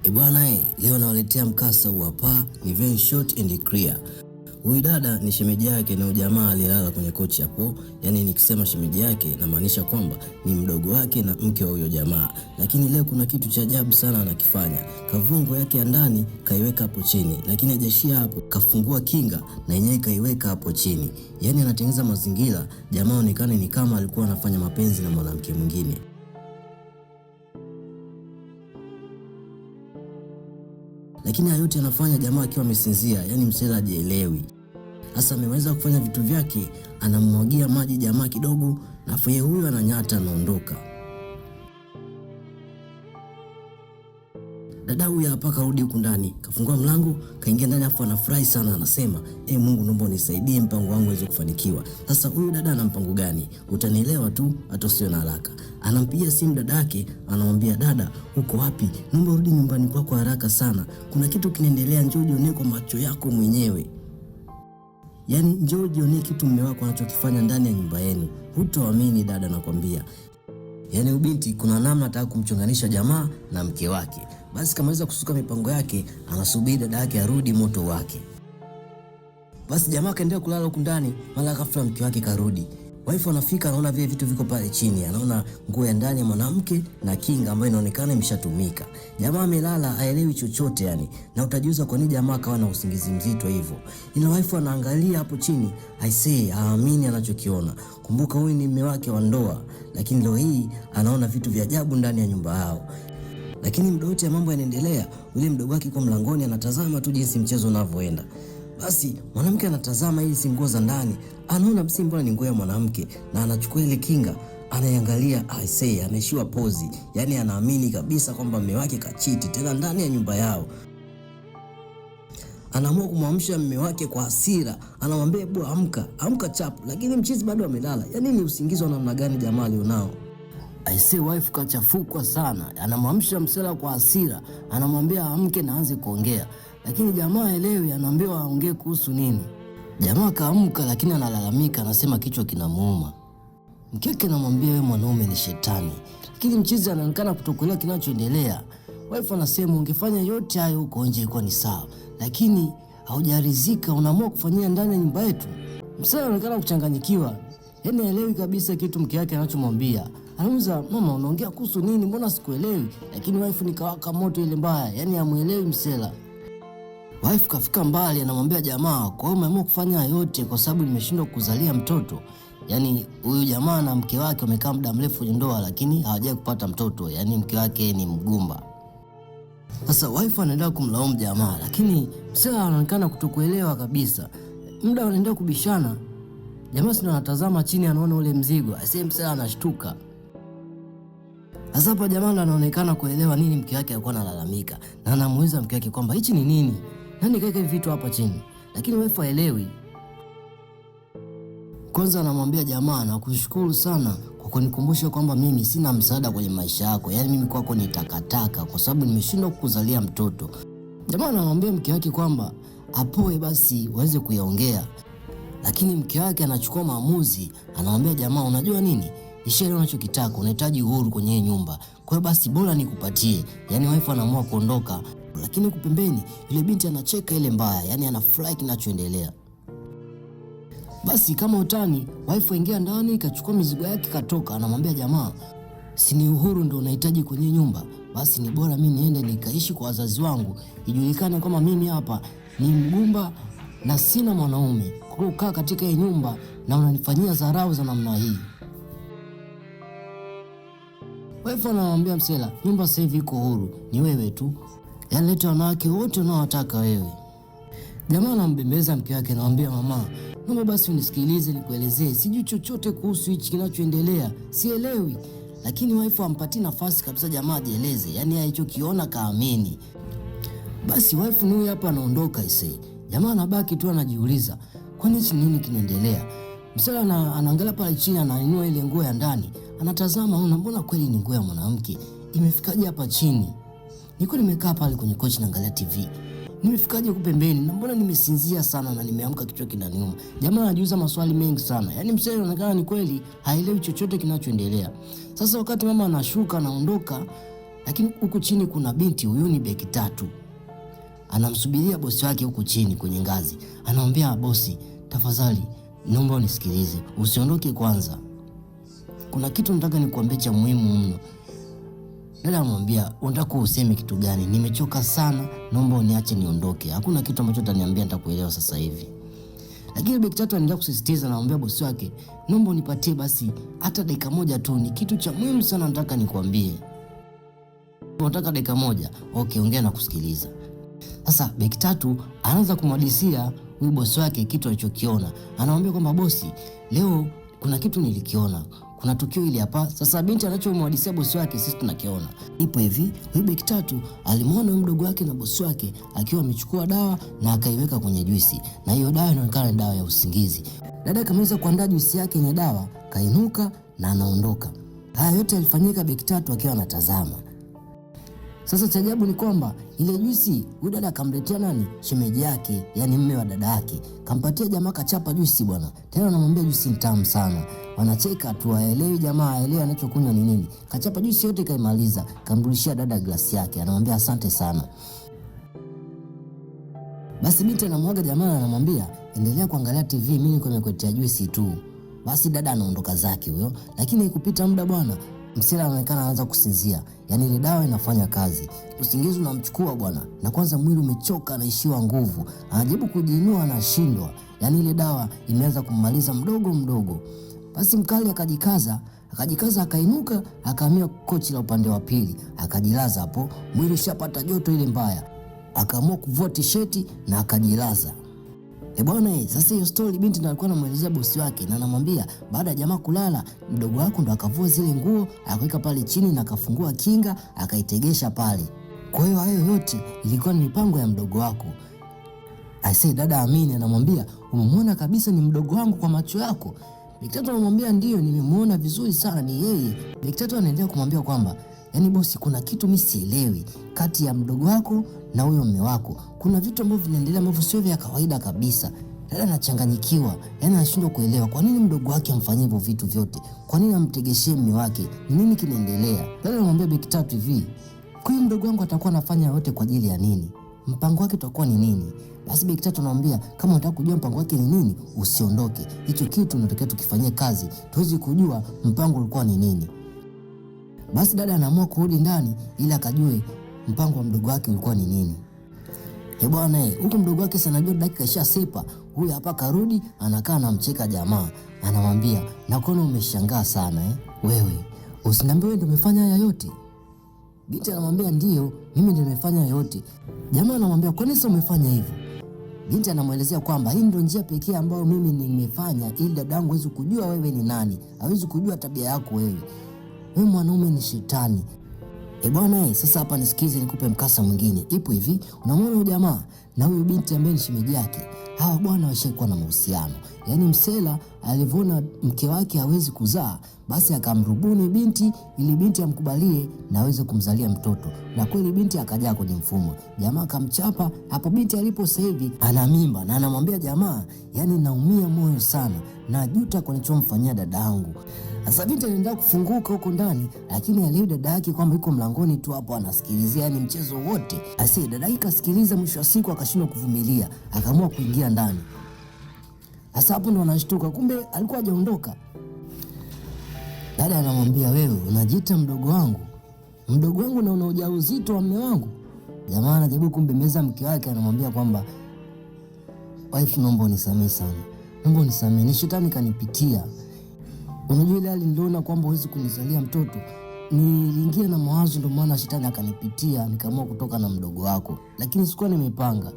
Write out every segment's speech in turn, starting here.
E bwana, leo nawaletea mkasa huu hapa, ni very short and clear. Huyu dada ni shemeji yake na ujamaa alilala kwenye kochi hapo. Yaani nikisema shemeji yake namaanisha kwamba ni mdogo wake na mke wa huyo jamaa. Lakini leo kuna kitu cha ajabu sana anakifanya. Kavua nguo yake ya ndani kaiweka hapo chini, lakini hajashia hapo, kafungua kinga na yenyewe kaiweka hapo chini. Yaani anatengeneza mazingira jamaa aonekane ni kama alikuwa anafanya mapenzi na mwanamke mwingine. Lakini hayo yote anafanya jamaa akiwa amesinzia, yani msela hajielewi. Sasa ameweza kufanya vitu vyake, anamwagia maji jamaa kidogo, na yeye huyu ananyata anaondoka. Dada huyu hapa karudi huku ndani, kafungua mlango, kaingia ndani, afu anafurahi sana, anasema Mungu naomba unisaidie mpango wangu uweze kufanikiwa. Sasa huyu dada ana mpango gani? Utanielewa tu hata usio na haraka. Anampigia simu dadake, anamwambia dada, uko wapi? Naomba urudi nyumbani kwako haraka sana, kuna kitu kinaendelea, njoo ujionee kwa macho yako mwenyewe. Yaani njoo ujionee kitu mume wako anachokifanya ndani ya nyumba yenu, hutoamini dada, nakwambia. Yaani ubinti kuna namna anataka kumchonganisha jamaa na mke wake. Basi kamaliza kusuka mipango yake, anasubiri dada yake arudi moto wake. Basi jamaa kaendelea kulala huku ndani, mara ghafla mke wake karudi. Wife anafika anaona vile vitu viko pale chini, anaona nguo ya ndani ya mwanamke na kinga ambayo inaonekana imeshatumika. Jamaa amelala haelewi chochote yani, na utajiuliza kwa nini jamaa akawa na usingizi mzito hivyo. Ila wife anaangalia hapo chini, I say haamini anachokiona. Kumbuka huyu ni mume wake wa ndoa, lakini leo hii anaona vitu vya ajabu ndani ya nyumba yao. Lakini muda wote mambo yanaendelea, yule mdogo wake yuko mlangoni anatazama tu jinsi mchezo unavyoenda. Basi mwanamke anatazama hizi nguo za ndani, anaona msi, mbona ni nguo ya mwanamke, na anachukua ile kinga anaiangalia, I say anaishiwa pozi. Yani anaamini kabisa kwamba mume wake kachiti tena ndani ya nyumba yao. Anaamua kumwamsha mume wake kwa hasira, anamwambia hebu amka, amka chapu, lakini mchizi bado amelala. Yani ni usingizi wa namna gani jamaa alionao? I say wife kachafukwa sana, anamwamsha msela kwa hasira, anamwambia amke na aanze kuongea, lakini jamaa haelewi, anaambiwa aongee kuhusu nini. Jamaa kaamka, lakini analalamika, anasema kichwa kinamuuma. Mkeke anamwambia wewe mwanaume ni shetani, lakini mchizi anaonekana kutokuelewa kinachoendelea. Wife anasema ungefanya yote hayo huko nje ilikuwa ni sawa, lakini haujaridhika, unaamua kufanyia ndani ya nyumba yetu. Msela anaonekana kuchanganyikiwa, yaani haelewi kabisa kitu mke wake anachomwambia. Anauliza, mama unaongea kuhusu nini? Mbona sikuelewi? Lakini wife nikawaka moto ile mbaya, yaani hamuelewi msela. Wife kafika mbali, anamwambia jamaa, kwa hiyo umeamua kufanya yote kwa sababu nimeshindwa kuzalia mtoto. Yaani huyu jamaa na mke wake wamekaa muda mrefu kwenye ndoa, lakini hawajawahi kupata mtoto, yaani mke wake ni mgumba. Sasa wife anaendelea kumlaumu jamaa, lakini msela anaonekana kutokuelewa kabisa. Muda wanaendelea kubishana, jamaa si anatazama chini, anaona ule mzigo, asiye msela anashtuka. Sasa hapa jamaa ndo anaonekana kuelewa nini mke wake alikuwa analalamika, na anamuuliza mke wake kwamba hichi ni nini, nani kaweka hivi vitu hapa chini, lakini wife haelewi. Kwanza anamwambia jamaa, nakushukuru sana kwa kunikumbusha kwamba mimi sina msaada kwenye maisha yako, yaani mimi kwako ni takataka kwa sababu nimeshindwa kukuzalia mtoto. Jamaa anamwambia mke wake kwamba apoe basi waweze kuyaongea, lakini mke wake anachukua maamuzi, anamwambia jamaa, unajua nini, nishaelewa unachokitaka, unahitaji uhuru kwenye hii nyumba, kwa hiyo basi bora nikupatie. Yaani wife anaamua kuondoka, lakini huku pembeni yule binti anacheka ile mbaya, yaani anafurahi kinachoendelea. Basi kama utani, wife aingia ndani, kachukua mizigo yake katoka. Anamwambia jamaa, si ni uhuru ndo unahitaji kwenye nyumba? Basi ni bora mimi niende nikaishi kwa wazazi wangu, ijulikane kwamba mimi hapa ni mgumba na sina mwanaume, kwa hiyo kukaa katika hii nyumba na unanifanyia dharau za namna hii. Wife anamwambia msela, nyumba sasa hivi iko huru, ni wewe tu, yaani leta wanawake wote unaowataka wewe. Jamaa anambembeleza mke wake, anamwambia mama, naomba basi unisikilize nikuelezee, sijui chochote kuhusu hichi kinachoendelea, sielewi. Lakini wife hampatii nafasi kabisa jamaa ajieleze, yaani alichokiona kaamini. Basi wife ni huyu hapa anaondoka isee. Jamaa anabaki tu anajiuliza, kwani hichi nini kinaendelea? Msela anaangalia pale chini, anainua ile nguo ya ndani, anatazama, anaona mbona kweli ni nguo ya mwanamke, imefikaje hapa chini? Nilikuwa nimekaa pale kwenye kochi naangalia TV, nimefikaje huku pembeni na mbona nimesinzia sana na nimeamka kichwa kinaniuma? Jamaa anajiuliza maswali mengi sana, yaani msela anaonekana ni kweli haelewi chochote kinachoendelea. Sasa wakati mama anashuka anaondoka, Lakini huku chini kuna binti, huyu ni beki tatu, anamsubiria bosi wake huku chini kwenye ngazi. Anamwambia bosi, tafadhali naomba unisikilize, usiondoke kwanza, kuna kitu nataka nikuambie cha muhimu mno. Dada anamwambia unataka useme kitu gani? Nimechoka sana, naomba uniache niondoke, hakuna kitu ambacho utaniambia nitakuelewa sasa hivi. Lakini beki tatu anaendelea kusisitiza, anamwambia bosi wake, naomba unipatie basi hata dakika moja tu, ni kitu cha muhimu sana nataka nikuambie. Unataka dakika moja? Okay, ongea na kusikiliza. Sasa beki tatu anaanza kumhadisia huyu bosi wake kitu alichokiona. Anamwambia kwamba bosi, leo kuna kitu nilikiona, kuna tukio hili hapa. Sasa binti anachomhadisia bosi wake sisi tunakiona. Ipo hivi, huyu beki tatu alimwona mdogo wake na bosi wake akiwa amechukua dawa na akaiweka kwenye juisi, na hiyo dawa inaonekana ni dawa ya usingizi. Dada akamaliza kuandaa juisi yake yenye dawa, kainuka na anaondoka. Haya yote yalifanyika beki tatu akiwa anatazama. Sasa cha ajabu ni kwamba ile juisi huyu dada akamletea nani? Shemeji yake, yani mume wa dada yake. Kampatia jamaa, kachapa juisi bwana. Tena anamwambia juisi ni tamu sana. Wanacheka tu, haelewi jamaa, haelewi anachokunywa ni nini. Kachapa juisi yote kaimaliza, kamrudishia dada glasi yake, anamwambia asante sana. Basi binti anamwaga jamaa, anamwambia endelea kuangalia TV, mimi niko nimekuletea juisi tu. Basi dada anaondoka zake huyo, lakini ikupita muda bwana, msela anaonekana anaanza kusinzia. Yaani ile dawa inafanya kazi, usingizi unamchukua bwana, na kwanza mwili umechoka, anaishiwa nguvu, anajaribu kujiinua, anashindwa. Yaani ile dawa imeanza kummaliza mdogo mdogo. Basi mkali akajikaza, akajikaza, akainuka, akahamia kochi la upande wa pili, akajilaza hapo, mwili ushapata joto ile mbaya, akaamua kuvua tisheti na akajilaza. E bwana, sasa hiyo story binti ndo alikuwa anamuelezea bosi wake, na anamwambia baada ya jamaa kulala, mdogo wako ndo akavua zile nguo akaweka pale chini na akafungua kinga akaitegesha pale. Kwa hiyo hayo yote ilikuwa ni mipango ya mdogo wako. Aisee, dada Amini anamwambia umemwona kabisa ni mdogo wangu kwa macho yako? Beki tatu anamwambia ndio, nimemuona vizuri sana ni yeye. Beki tatu anaendelea kumwambia kwamba yaani bosi, kuna kitu mimi sielewi kati ya mdogo wako na huyo mume wako. Kuna vitu ambavyo vinaendelea ambavyo sio vya kawaida kabisa. Dada anachanganyikiwa, yaani anashindwa kuelewa kwa nini mdogo wake amfanyie hivyo vitu vyote. Kwa nini amtegeshee mume wake? Ni nini kinaendelea? Dada anamwambia beki tatu hivi, kwa hiyo mdogo wangu atakuwa anafanya yote kwa ajili ya nini? Mpango wake utakuwa ni nini? Basi beki tatu anamwambia kama unataka kujua mpango wake ni nini, usiondoke. Hicho kitu unatakiwa tukifanyie kazi, tuweze kujua mpango ulikuwa ni nini. Basi dada anaamua kurudi ndani ili akajue mpango wa mdogo wake ulikuwa ni nini. Eh bwana, huku mdogo wake sana anajua dakika ishasepa. Huyu hapa karudi, anakaa anamcheka jamaa. Anamwambia, "Nakuona umeshangaa sana eh? Wewe, usiniambie wewe ndio umefanya haya yote." Binti anamwambia ndio, mimi ndio nimefanya yote. Jamaa anamwambia, "Kwa nini sasa umefanya hivyo?" Binti anamuelezea kwamba hii ndio njia pekee ambayo mimi nimefanya ili dadangu aweze kujua wewe ni nani, aweze kujua tabia yako wewe. Wewe mwanaume ni shetani. E bwana, sasa hapa nisikize nikupe mkasa mwingine. Ipo hivi, unamwona huyu jamaa na huyu binti ambaye ni shemeji yake. Hawa bwana washakuwa na mahusiano. Yaani msela alivyoona mke wake hawezi kuzaa, basi akamrubuni binti ili binti amkubalie na aweze kumzalia mtoto. Na kweli binti akajaa kwenye mfumo. Jamaa akamchapa, hapo binti alipo sasa hivi ana mimba na anamwambia jamaa, yaani naumia moyo sana, najuta kwa nilichomfanyia dadangu. Sasa binti anaendelea kufunguka huko ndani, lakini aliyo dada yake kwamba yuko mlangoni tu hapo anasikilizia yani mchezo wote. Asi dada yake kasikiliza, mwisho wa siku akashindwa kuvumilia, akaamua kuingia ndani. Sasa hapo ndo anashtuka, kumbe alikuwa hajaondoka. Dada anamwambia, wewe unajiita mdogo wangu? Mdogo wangu na una ujauzito wa mume wangu? Jamaa anajaribu kumbembeleza mke wake, anamwambia kwamba wife, naomba unisamehe sana, naomba unisamehe, ni shetani kanipitia. Unajua ile hali niliona kwamba huwezi kunizalia mtoto, niliingia na mawazo, ndio maana shetani akanipitia, nikaamua kutoka na mdogo wako, lakini sikuwa nimepanga,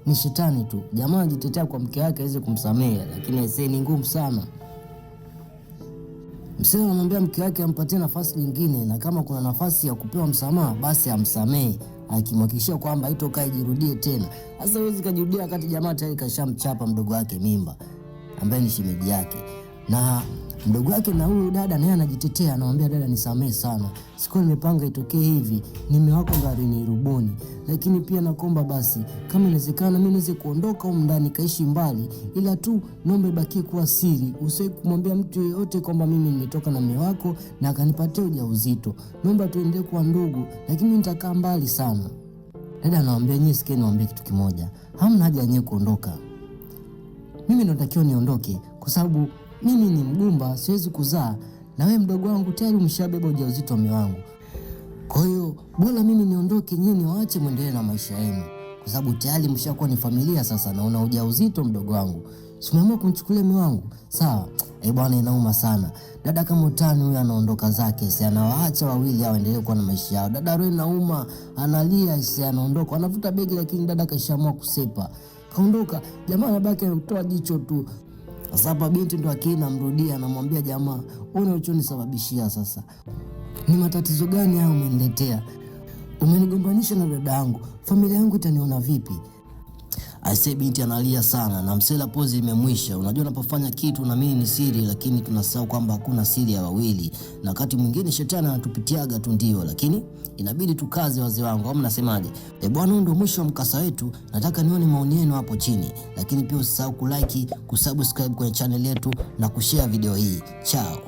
ni shetani tu. Jamaa anajitetea kwa mke wake aweze kumsamehe, lakini aisee, ni ngumu sana. Msela anamwambia mke wake ampatie nafasi nyingine, na kama kuna nafasi ya kupewa msamaha basi amsamehe, akimhakikishia kwamba haitokaa ijirudie tena. Sasa huwezi kajirudia wakati jamaa tayari kashamchapa mdogo wake mimba ambaye ni shemeji yake, na Mdogo wake na huyu dada naye anajitetea, anamwambia dada, nisamee sana, sikuwa nimepanga itokee hivi, ni mume wako ndo alinirubuni, lakini pia nakuomba basi, kama inawezekana mimi niweze kuondoka humu ndani kaishi mbali, ila tu naomba ibakie kuwa siri, usiwahi kumwambia mtu yeyote kwamba mimi nimetoka na mume wako na akanipatia ujauzito. Naomba tuendelee kuwa ndugu, lakini nitakaa mbali sana. Dada anamwambia nyie, sikieni niwaambie kitu kimoja, hamna haja nyie kuondoka, mimi ndo natakiwa niondoke kwa sababu mimi ni mgumba, siwezi kuzaa, na wewe mdogo wangu tayari umeshabeba ujauzito wa mume wangu. Kwa hiyo bora mimi niondoke, nyie niwaache mwendelee na maisha yenu, kwa sababu tayari mshakuwa ni familia sasa, na una ujauzito mdogo wangu, si umeamua kumchukulia mume wangu? Sawa. Eh bwana, inauma sana. Dada kama utani huyu anaondoka zake, si anawaacha wawili hao waendelee kuwa na maisha yao. Dada roho inauma, analia, si anaondoka, anavuta begi, lakini dada kashaamua kusepa, kaondoka. Jamaa anabaki anatoa jicho tu. Sasa hapa binti ndo akili namrudia, anamwambia jamaa, una ulichonisababishia sasa ni matatizo gani hayo umeniletea? Umenigombanisha na dada yangu, familia yangu itaniona vipi? Aisee, binti analia sana na msela pozi imemwisha. Unajua, unapofanya kitu na mimi ni siri, lakini tunasahau kwamba hakuna siri ya wawili, na wakati mwingine shetani anatupitiaga tu, ndio, lakini inabidi tukaze, wazee wangu, au mnasemaje? E bwana, huu ndio mwisho wa mkasa wetu. Nataka nione maoni yenu hapo chini, lakini pia usisahau kulike, kusubscribe kwenye channel yetu na kushare video hii. Chao.